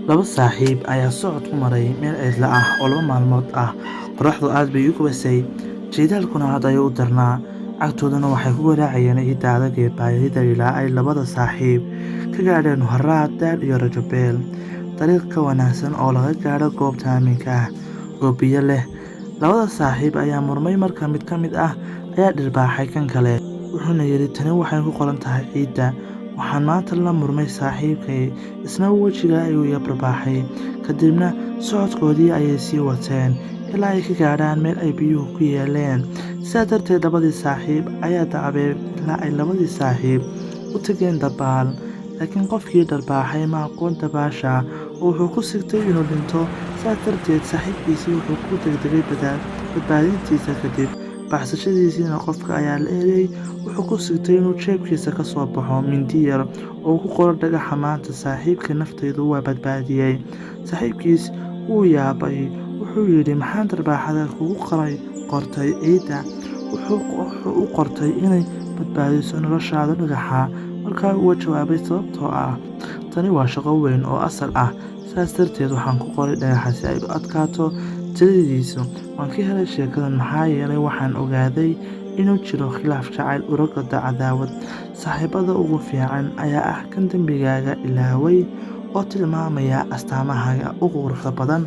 Laba saaxiib ayaa socod ku maray meel cidla ah oo 2 maalmood ah. Qorraxdu aad bay u gubasay, jiilaalkuna aad ayuu u darnaa. Cagtooduna waxay ku garaacayeen ciidda adag ee baadida ilaa ay labada saaxiib ka gaadheen harraad, daal iyo rajo beel. Dariiq ka wanaagsan oo laga gaadho goobta aaminka ah oo biyo leh. Labada saaxiib ayaa murmay marka mid ka mid ah ayaa dhirbaaxay kan kale, wuxuuna yidhi, "Tani waxay ku qoran tahay ciidda. Waxaan maanta la murmay saaxiibkay, isna wejiga ayuu iga dhirbaaxay." Kadibna socodkoodii ayay sii wateen ilaa ay ka gaadhaan meel ay biyuhu ku yaaleen. Sidaa darteed labadii saaxiib ayaa dacbeen ilaa ay labadii saaxiib u tageen dabaal. Laakiin qofkii dharbaaxay ma aqoon dabaasha oo wuxuu ku sigtay inuu dhinto. Sidaas darteed saaxiibkiisii wuxuu ku degdegay badbaadintiisa. Kadib baxsashadiisiina qofka ayaa la eryay. Wuxuu ku sigtay inuu jeebkiisa ka soo baxo mindi yar oo uu ku qoro dhagaxa, "Maanta saaxiibkay naftaydu waa badbaadiyay." Saaxiibkiis wuu yaabay, wuxuu yidhi, "Maxaan dharbaaxada kugu qortay ciidda?" Wuxuu u qortay inay badbaadiso noloshaada dhagaxa. Markaa uga jawaabay, "Sababtoo ah tani waa shaqo weyn oo asal ah, sidaas darteed waxaan ku qoray dhagaxa si ay u adkaato tiradiisu." Waan ka helay sheekadan maxaa yeelay waxaan ogaaday inuu jiro khilaaf jacayl urogoda cadaawad. Saaxiibada ugu fiican ayaa ah kan dembigaaga ilaaway oo tilmaamaya astaamahaaga ugu quruxda badan.